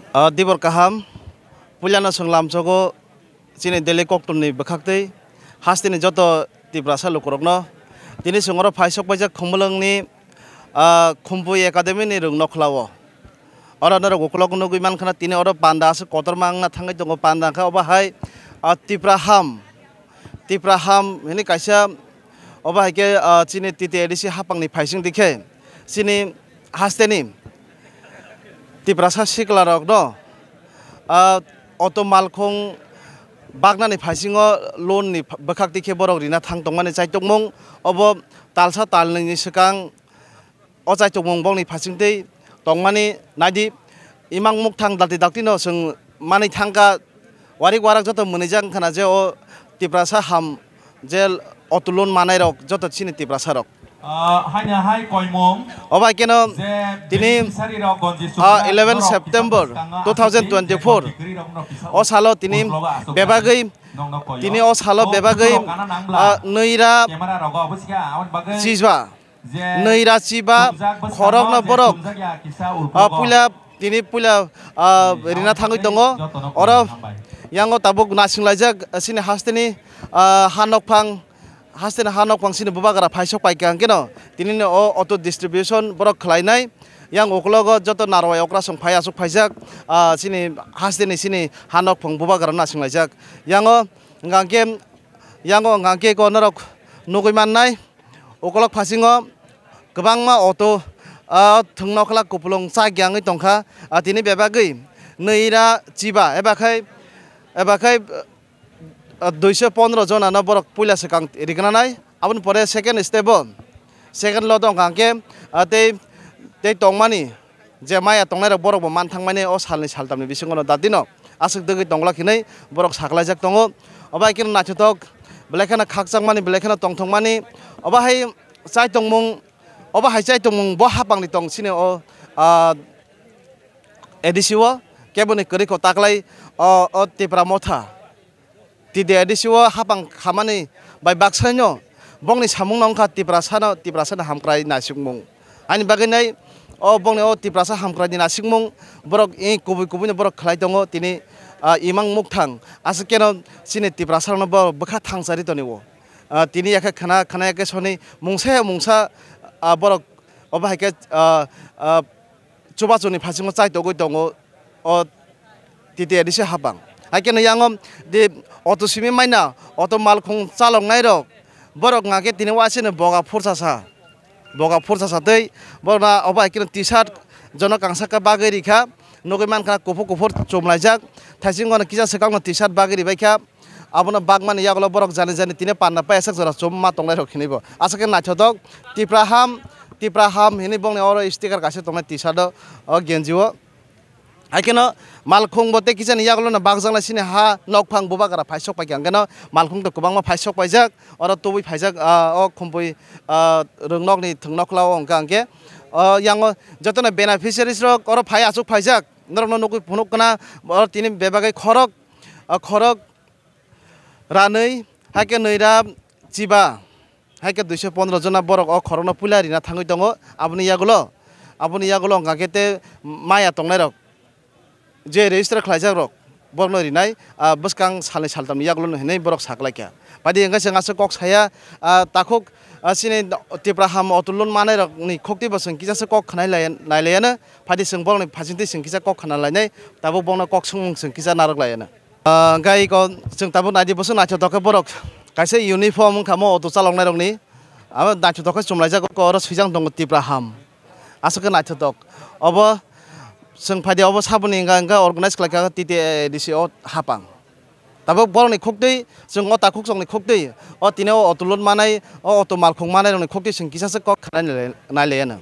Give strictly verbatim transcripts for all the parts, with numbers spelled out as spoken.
Ah, dibor kaham, puilano chwng lamsogo chini Delhi koktwmni bwkhaktwi hasteni joto Tiprasa lukurokno. Tini chwng oro phaisok paijak Khumulwngni, ah, Khumpui Academy ni rwng nokhlao. Oro norok ukulok nugwi mankha na, tini oro panda aswk kotorma wngna thangwi tongo, panda khe obo hai, ah, Tipra Ham, Tipra Ham hwnwi kaisa, obo hai khe, ah, chini T T A D C hapangni phaising di khe chini hasteni Tiprasa siklarokno, ah, auto malkhung baknani phaisingo loan ni bwkhak di khe borok rina thang tongmani chaitokmung, obo talsa talnwini swkang o chaitokmung bokni phasingtwi tongmani naidi, imang mukthang dakti daktino chwng manwi thangkha, warik warak joto mwnwijak wngkhana je o Tiprasa Ham je auto loan manairok joto chini Tiprasarok. Ah, haino hai koimung obo hai keno je tini, beneficiary rok gonji ah, sukha eleven norok September kisa bwskang two thousand twenty-four aswk tei degree rok no kisa o salo tini ulo aswk bebagwi, nongno koyo. Tini o salo o bebagwi, ulo kana nangla ah, nwira camera rogo obo sikha aboni bagwi chiba. Nwira chiba khorokno borok, ah, puila, tini puila, ah, rina thangwi tongo. Oro yango tabuk naisinglaijak, ah, chini hasteni, ah, ha nokphang, hasteni ha nokphang chini bubagra phaisok paikha hwnkhe no tini no o auto distribution borok khlainai. Yang ukologo joto narwai okrasong phai aswk phaijak, ah, chini hasteni chini ha nokphang bubagra naisinglaijak. Yango hwnkha hwnkhe, yango hwnkha hwnkhe ko norok nugwi mannai. Ukolok phasingo kwbangma auto, ah, thwng nokla kupulung chak yangwi tongkha, ah, tini bebagwi nwira chiba eba khai, eba khai, ah, duiso pondro jona no borok puila swkang rignanai, aboni pore second step o, second lot o hwnkha hwnkhe, ah, tei, tei tongmani je maya tongnairok borokbo manthangmani o salni saltamni bisingono datino aswk dwgwi tongla hinwi borok saklaijak tongo. Obo hai kheno naithothok, belai kheno khakchangmani, belai kheno tongthokmani, obo hai chaitongmung, obo hai chaitongmung bo hapangni tong sini o, ah, A D C o keboni kwrwi kho taklai o, o Tipra Motha. T D A D C o hapang khamani bai baksaino bongni samungno wngkha Tiprasano, Tiprasano hamkrai naisukmung. Ani bagwi nai o bongni o Tiprasa hamkraini naisukmung borok i kubui kubuino borok khlai tongo tini, ah, imang mukthang aswk keno chini Tiprasarokno borok bwkha thangsari tonio. Ah, tini yakhe khna, khna yakhe soni mungsa ya mungsa, ah, borok obo hai khe, ah, ah, chubachuni phasingo chaitogwi tongo o T T A D C hapang. Hai kheno yango di auto simi maina, auto malkhung chaloknairok, borok hwnkha khe tini waisino boga phursasa, boga phursasa tei borokno obo hai kheno T-shirt jono kangsa khe bagwi rikha, nugwi mankha kuphur kuphur chumlaijak, thaisingo kisa swkangno T-shirt bagwi ribaikha. Abono bagmani yagulo borok jani jani tini panda payasak jora chum ma tongnai rok hinwi bo. Aswk khe naithothok Tipra ham, Tipra ham hinwi bongni oro sticker kaisa tongnai T-shirt o, o genji o. Hai kheno malkhung bo tei kisa ni yagulo no bakjaknai sini ha nokphang bubagra phaisok paikha hwnkhe no malkhung to kwbangma phaisok paijak oro tubui phaijak, ah, o khumpui, ah, rwngnokni thwngnokla o hwnkha hwnkhe, o yango jotono beneficiaries rok oro phai achuk phaijak norokno nugui phunuk kana oro tini bebagwi khorok, ah, khorok ranwi, hai khe nwira chiba, hai khe duiso pondro jona borok o khorokno puila rina thangwi tongo. Aboni yagulo, aboni yagulo hwnkha khe tei maya tongnairok je register khlaijak rok borokno rinai, ah, bwskang salni saltamni yagulo hinwi borok saklaikha. Phaidi hwnkhe chwng aswk kok saya, ah, takhuk, ah, chini Tipra ham auto loan manairokni khuktwi bo chwng kisasa kok khna lai-, nailaiyano. Phaidi chwng borokni phasingtwi chwng kisa kok khna lainai, tabuk borokno kok swngmung chwng kisa narwk laiyano. Ah, hwnkhe iko chwng tabuk naidi bwswk naithotok khe borok kaisa uniform wngkha mo auto chaloknairokni. Abo naithotok khe chumlaijak, oro swijak tongo Tipra ham. Aswk khe naithotok. Obo chwng phaidi obo saboni wngkha, wngkha organize khlaikha T T A D C o hapang. Tabuk borokni khuktwi chwng o takhuk chwngni khuktwi o tini o auto loan manai, o auto malkhung manairokni khuktwi chwng kisasa kok khna nailaiyano.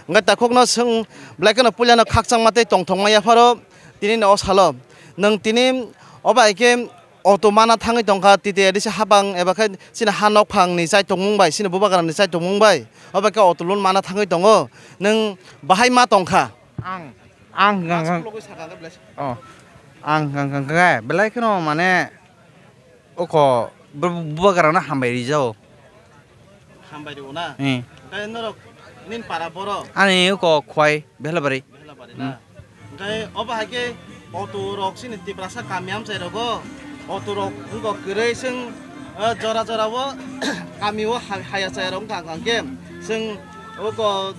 Hwnkhe takhukno chwng belai kheno puilano khakchangma tei tongthokma yapharo tini no o salo. Nwng tini obo hai khe auto mana thangwi tongkha T T A D C hapang eba khe chini ha nokphangni chaitokmung bai, chini bubagrani chaitokmung bai. Obo khe auto loan mana thangwi tongo. Nwng bahai ma tongkha? Ang, ang hwnkha hwnkha, oh, ang hwnkha hwnkha khe belai kheno mane oko bu-, bubagrano hambai rijao. Hambai rwo na? Eh. Tei norok nini para boro? Ani oko Khwai, Bhelabari. Bhelabari na? Hmm. Tei obo hai khe auto rok chini Tiprasa kami amchai rogo auto rok wngkha kwrwi, chwng, eh, jora jora o kami o ha-, haya chaya rok wngkha, wngkha khe chwng oko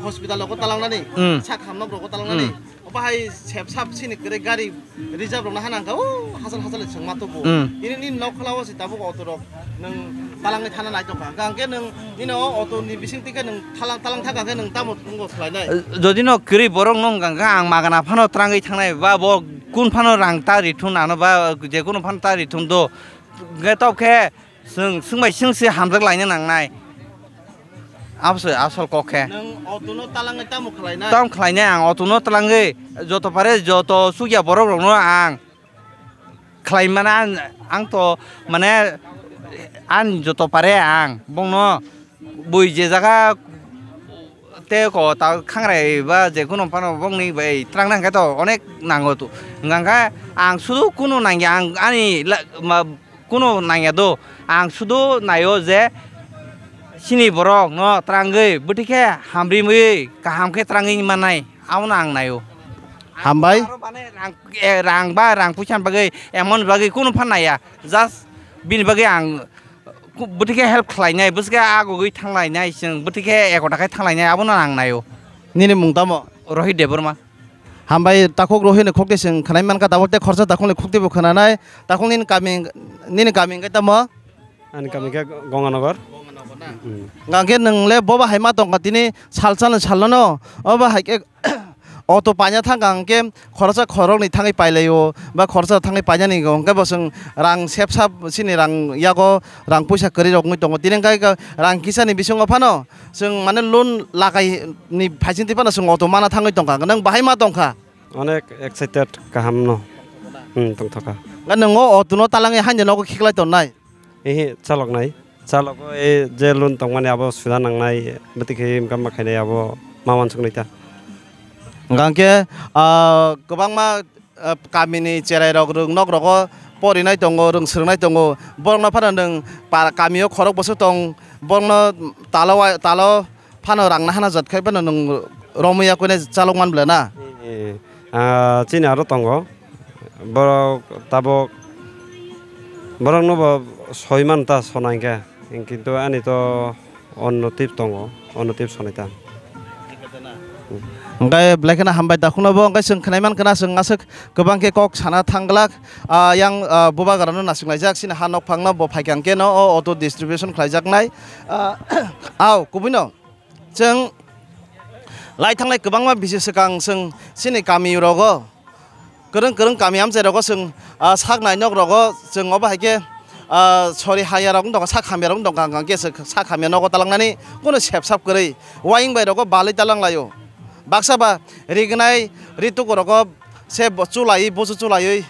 hospital rogo talangnani, Hmm. sak hamnok rogo talangnani. Hmm. Obo hai sep sap chini kwrwi gari reserve rokno hana wngkha, o hachal hachal chwng ma tubu. Hmm. Ini nini nok khala o se tabuk auto rok nwng talangwi thana nai tongkha. Hwnkhe nwng nini o auto ni bising twi khe nwng talang, talang thaka khe nwng tamo wngbo khlainai? Jodi no kwrwi borok no wngkha khe ang magana phano twrangwi thangnai, ba bo kun phano rang ta rithun ano, ba je kunu phano ta rithun do. Hwnkhe tok khe Chwng swngbai swng se hamjak laina nangnai. Abose asol kok khe. Nwng auto no talangwi tamo khlainai? Tamo khlainai ang auto no talangwi joto pare joto chukya borok rokno ang khlai mana ang, ang to mane ani joto pare ang bongno bui je jaga tei ko ta khangrai ba je kunu phano bongni bai twrang nang khe to onek nango to. Hwnkha khe ang sudu kunu nangya ang ani la-, ma-, kunu nangya do. Ang sudu naio je chini borok no twrangwi bwtwi khe hamrimwi kaham khe twrangwi mannai abono ang naio. Hambai. Aro mane rang, eh, rang ba rang puisa bagwi emon bagwi kunu phan naiya. Just bini bagwi ang Ku-, bwtwi khe help khlainai, bwswk khe agugwi thanglainai, chwng bwtwi khe ekota khe thanglainai, abono ang naio. Nini mung tamo? Rohit Debbarma. Hambai, takhuk Rohit ni khukti chwng khwnai mankha, tabuk tei khorsa takhuk ni khukti bo khwnanai. Takhuk nini kami, nini kami hwnkhe tamo? Ani kami khe Gonganagar. Hmm. Hwnkhe nwng le boba hai ma tongkha tini salsa ni salo no, obo hai khe Auto paina thangkha hwnkhe khoroksa khoroknwi thangwi pailaio, ba khoroksa thangwi painani hwnkhe bo chwng rang sep sap chini rang yago rang puisa kwrwi rok wngwi tongo. Tini hwnkhe rang kisani bisingo phano chwng mane loan lakaini phaisingtwi phano chwng auto mana thangwi tongkha, nwng bahai ma tongkha? Onek excited kaham no, hmm, tongthokha. Hwnkhe nwng o auto no talangwi haino nogo khiklai tonnai? Ehe, chaloknai. Chalogo, e, je loan tongmani abo suda nangnai, bwtwi khe income ma khainai abo ma uansuknai ta. Hwnkhe, ah, kwbangma, ah, kamini cherai rok rwng nok rogo porinai tongo, rwng swrwngnai tongo. Borokno phano nwng para kamio khorok bwswk tong, borokno talo wa-, talo phano rang nahana jat khai phano nwng romwi ya kune chalok man bwle na? Eh, ah, chini aro tongo. Borok tabuk borokno bo soi man ta sona hinkhe, kintu ani to onno tip tongo, onno tip sonai ta. Hwnkhe belai kheno hambai takhukno bo, hwnkhe chwng khwnai man khna chwng aswk kwbang khe kok sana thang glak, ah, yang, ah, bubagrano naising laijak, chini ha nok phangno bo phaikha hwnkhe no o auto distribution khlaijaknai, ah, au kubui no. Chwng lai thanglai kwbangma bisi swkang chwng chini kami rogo, kwrwng kwrwng kami amchai rogo chwng, ah, sak nai nok rogo chwng obo hai khe, ah, sori haya rok wng tongkha, sak hamya rok wng tongkha, hwnkhe sak hamya nogo talangnani kunu sep sap kwrwi uaying bai rogo balwi talang laio. Baksa ba rignai rituk rogo se bo chulaiwi buchu chulaiwi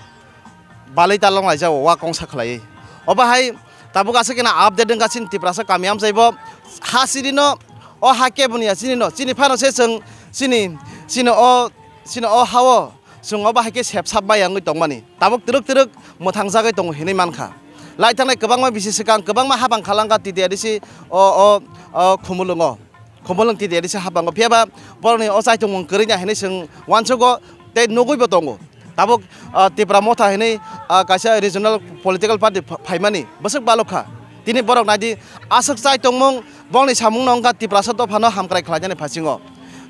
balwi talang laijao, wa kongsa khlaiwi. Obo hai tabuk aswk khe na update wngkha chini Tiprasa kami amchai bo ha siri no, o ha kebo ni ya chini no, chini phano se chwng chini, chini o, chini o ha o chwng obo hai khe sep sap bai wngwi tongmani. Tabuk twrwk twrwk mwthang jagwi tongo hinwi mankha. Lai thangnai kwbangma bisi swkang kwbangma habang khalangkha T T A D C o, o, o Khumulwngo. Khumulwng T T A D C habango, phiya ba borokni o chaichomung kwrwini hinwi chwng uansugo tei nugwibo tongo. Tabuk, ah, Tipra Motha hinwi, ah, kaisa regional political party pha-, phaimani bwswk balok kha. Tini borok naidi aswk chaitongmung, bongni samungno wngkha Tiprasa dophano hamkrai khlainani phasingo.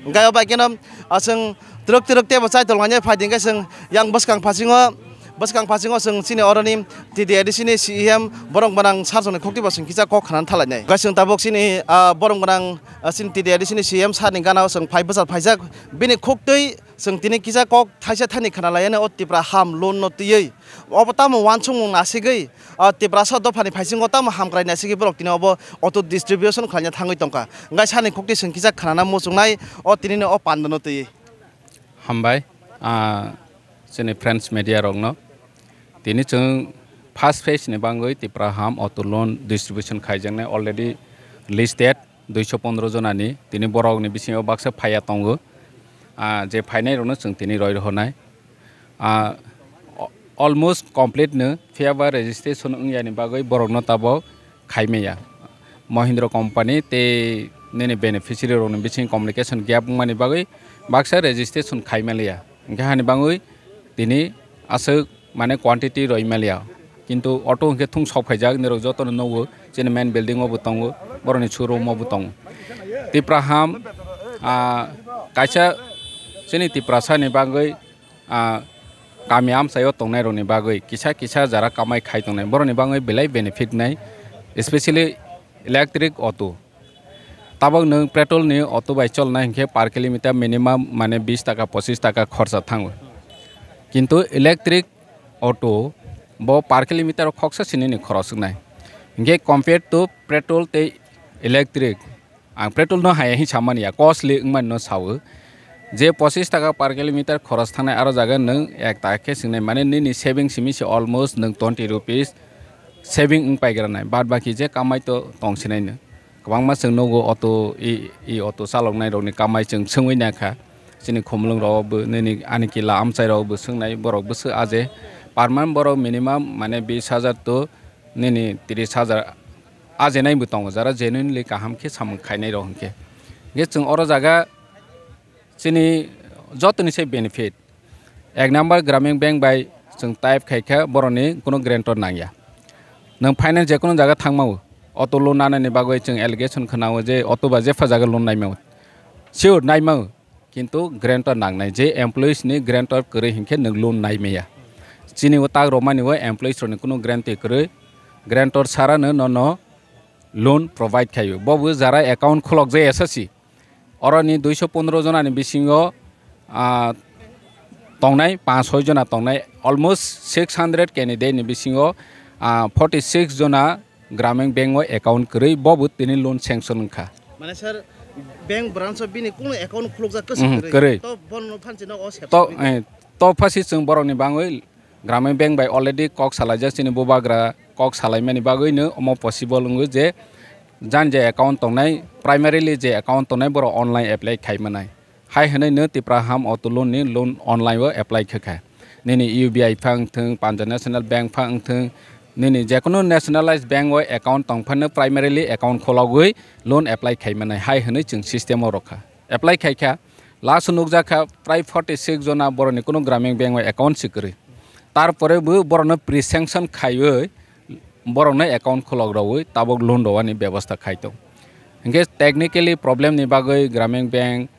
Hwnkhe o bai kheno, ah, chwng twrwk twrwk teibo chaitonglainai phai di hwnkhe chwng yang bwskang phasingo Bwskang phasingo chwng chini oroni T T A D C ni C E M borok gwnang sir chwngni khukti bo chwng kisa kok khna thalainai. Hwnkhe chwng tabuk chini, ah, borok gwnang, ah, chini T T A D C ni C E M sir ni gana o chwng phai bwchar phaijak. Bini khuktwi chwng tini kisa kok thaisa thani khna lainai o Tipra ham loan no twiwi. Obo tamo uansukmung nasigwi, ah, Tiprasa dophani phaisingo tamo hamkrai nasigwi borok tini obo auto distribution khlaina thangwi tongkha. Hwnkhe sani khuktwi chwng kisa khnana muchungnai o tini no o panda no twiwi. Hambai, ah, chini friends media rokno. Tini chwng first phase ni bangwi Tipra ham auto loan distribution khaijaknai already listed duiso pondro jona ni. Tini borok ni bisingo baksa phaiya tongo. Ah, je phainai rokno chwng tini roi rohornai. Ah, o-, almost complete no, phiya ba registration wngya ni bagwi borok no tabok khai maya. Mahindra company tei nini beneficiary rokni bising communication gap wngmani bagwi baksa registration khai manliya. Hingke hani bangwi tini aswk mane quantity roi maliya. Kintu auto hingke thung sok phaijak, nirok jotono nugo, chini main building o bo tongo, borokni showroom o bo tongo. Tipra ham, ah, kaisa chini Tiprasa ni bagwi, ah, kami amchai o tongnai rokni bagwi kisa kisa jara kamai khai tongnai, borokni bagwi belai benefit nai, especially electric auto. Tabok nwng petrol ni auto bai cholnai hinkhe per kilometer minimum mane bis taka, pochis taka khorsa thango. Kintu electric auto bo per kilometer o khoksa sinini khoros wngnai. Hinkhe compare to petrol tei electric, ang petrol no haya hin samani ya, costly wngmani no sawo. Je pochis taka per kilometer khoros thangnai aro jaga nwng ek taka khe swngnai, mane nini saving simi se almost nwng twenty rupees saving wng paigranai, bad baki je kamai to tong sinai no. Kwbangma chwng nugo auto, i, i auto chaloknai rokni kamai chwng swngwi naikha. Chini khumulwng rok bo nini ani kila amchai rok bo swngnai, borok bwswk aje. Per month borok minimum mane bis hajar to nini tris hajar ajenai bo tongo, jara genuinely kaham khe samung khainai rok hinkhe. Hinkhe chwng oro jaga chini jotoni se benefit. Ek number Gramin Bank bai chwng type khai kha, borokni kuno guarantor nangya. Nwng finance je kuno jaga thangmao, auto loan nanani bagwi chwng allegation khwnao je auto ba jepha jaga loan naimao. Sure, naimao, kintu guarantor nangnai, je employees ni guarantor kwrwi hinkhe nwng loan naimaya. Chini o tak romani o employees rokni kuno guarantee kwrwi, guarantor sarano nono loan provide khaio. Bo bo jara account khulok jaya sasi. Oroni duiso pondro jona ni bisingo, ah, tongnai, panch soi jona tongnai, almost six hundred candidate ni bisingo, ah, forty six jona Gramin Bank o account kwrwi, bo bo tini loan sanction wngkha. Mane sir, bank branch o bini kuno account khulukjak kwswk Mhm, kwrwi. Kwrwi. To bono phanchino o sep To, eh, to phasi chwng borokni bangwi Gramin Bank bai already kok salaijak, chini bubagra kok salaimani bagwino omo possible wngo je jani je account tongnai, primarily je account tongnai borok online apply khai manai. Hai hwnwi no Tipra Ham Auto Loan ni loan online o apply khe kha. Nini U B I pha wngthwng, Punjab National Bank pha wngthwng, nini jekono nationalized bank o account tong phano primarily account khologwi loan apply khai manai. Hai hwnwi chwng system o rwkha. Apply khai kha, last o nukjak kha prai forty six jona borokni kuno Gramin Bank o account si kwrwi. Tarpore bo borokno pre-sanction khaiwi borokno account khulok rwui tabok loan rwani bebosta khai tong. Hinkhe technically problem ni bagwi Gramin Bank,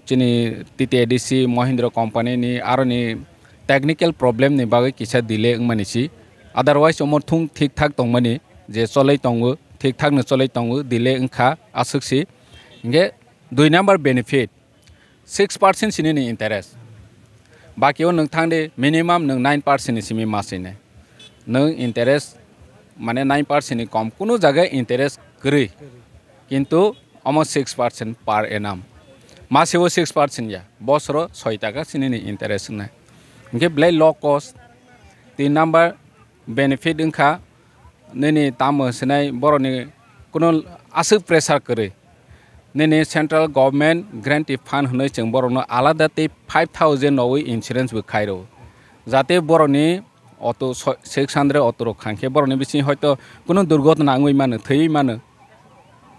chini T T A D C, Mahindra company ni aroni technical problem ni bagwi kisa delay wngmani si. Otherwise omo thung thik thak tongmani je choloi tongo, thik thak no choloi tongo, delay wngkha aswk si. Hinkhe dui number benefit, six percent sini ni interest. Baki o nwng thang di minimum nwng nine percent ni simi masini. Nwng interest mane nine percent ni kom. Kunu jaga interest kwrwi. Kintu omo six percent per annum. Masi o six percent ya. Bosoro soi taka sini ni interest wngnai. Hinkhe belai low cost. Tin number benefit wngkha nini tamo sinai borokni kuno aswk pressure kwrwi. Nini central government guarantee fund hwnwi chwng borokno alada tei five thousand rwui insurance bo khai rwo. Jate borokni auto so-, six hundred auto rok khankhe borokni bising hoito kuno durgotona wngwi mano, thwiwi mano.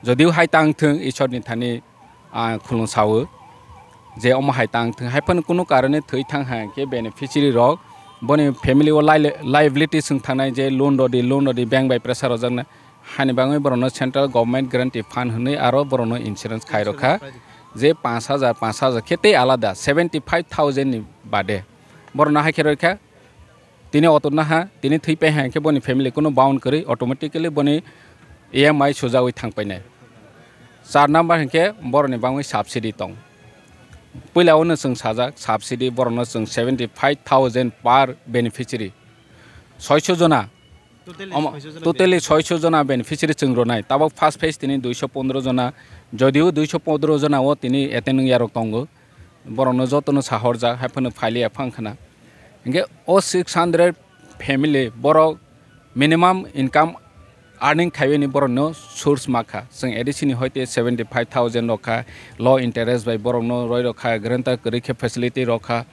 Jodio hai tang thung Ishorni thani ang khulum sao je omo hai tang thung, hai phano kunu karone thwi thang hai khe beneficiary rok boni family o lai-, liability swng thangnai je loan rodi, loan rodi bank bai pressure rwjaknai. Hani bangwi borokno central government guarantee fund hwnwi aro borokno insurance khai rwkha je panch hajar, panch hajar khe tei alada seventy five thousand ni bade borokno hai khe rwkha. Tini auto naha, tini thwi pai hai khe boni family kuno bound kwrwi, automatically boni E M I sujaui thang painai. Char number hinkhe borokni bangwi subsidy tong. Puila ono chwng sajak subsidy, borokno chwng seventy five thousand per beneficiary. Soiso jona, Totally omo, soiso jona totally beneficiary. Soiso jona beneficiary chwng rwnai. Tabok first phase tini duiso pondro jona, jodio duiso pondro jona o tini attend wngya rok tongo. Borokno jotono sahorjak, hai phano phailiya phang khna. Hinkhe o six hundred family borok minimum income earning khaiwi ni borokno source ma kha. Chwng A D C ni hoite seventy five thousand rok kha, low interest bai borokno roi rok kha, guarantor kwrwi khe facility rok kha.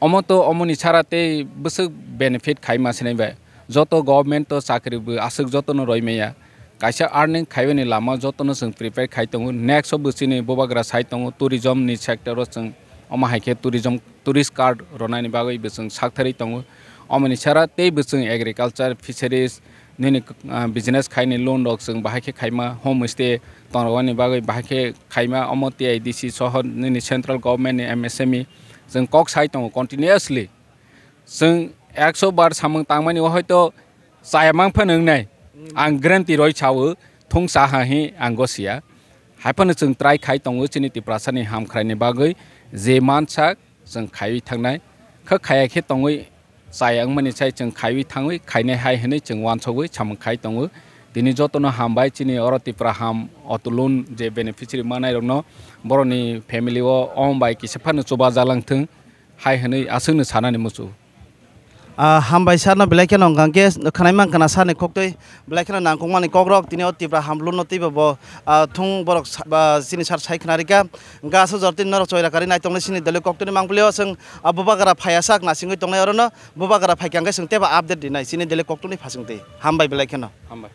Omo to omoni sara tei bwswk benefit khai ma sinai bai. Joto government to chakri bo aswk jotono roi maya. Kaisa earning khaibani lama jotono chwng prepare khai tongo. Next o bo chini bubagra sai tongo tourism ni sector o chwng omo hai khe tourism tourist card rwnani bagwi bo chwng saktharwi tongo. Omoni sara tei bo chwng agriculture, fisheries, nini, ah, business khaini loan rok chwng bahai khe khaima, home stay tongrokni bagwi bahai khe khaima, omo T I D C soho nini central government ni M S M E chwng kok sai tongo continuously. Chwng ekso bar samung tangmani o hoito chaya mang phano wngnai. Ang guarantee roi sao, thung cha ha hi ang go sia. Hai phano chwng try khai tongo chini Tiprasani hamkhraini bagwi, je mansak chwng khaiwi thangnai. Kha khaya khe tongwi chaya wngmani sai chwng khaiwi thangwi khainai hai hwnwi chwng uansugwi samung khai tongo. Tini jotono hambai chini oro Tipra Ham Auto Loan je beneficiary manairokno borokni family o omo bai kisa phano chubajalang thwng. Hai hwnwi aswkno sanani muchungo. Ah, hambai sir no belai kheno hwnkha khe khwnai mankha na sir ni koktwi belai kheno nangkukmani kokrok tini o Tipra Ham Loan no twibo bo, ah, thung borok sa-, ba, chini sir sai khwnarikha. Hwnkha aswk jora tini norok choira karwi naitongnai chini dole koktwini mangpili o chwng, ah, bubagra phaiya sak nasingwi tongnai orono bubagra phaikha hwnkhe chwng teibo update rinai chini dole koktwini phasingtwi. Hambai belai kheno. Hambai.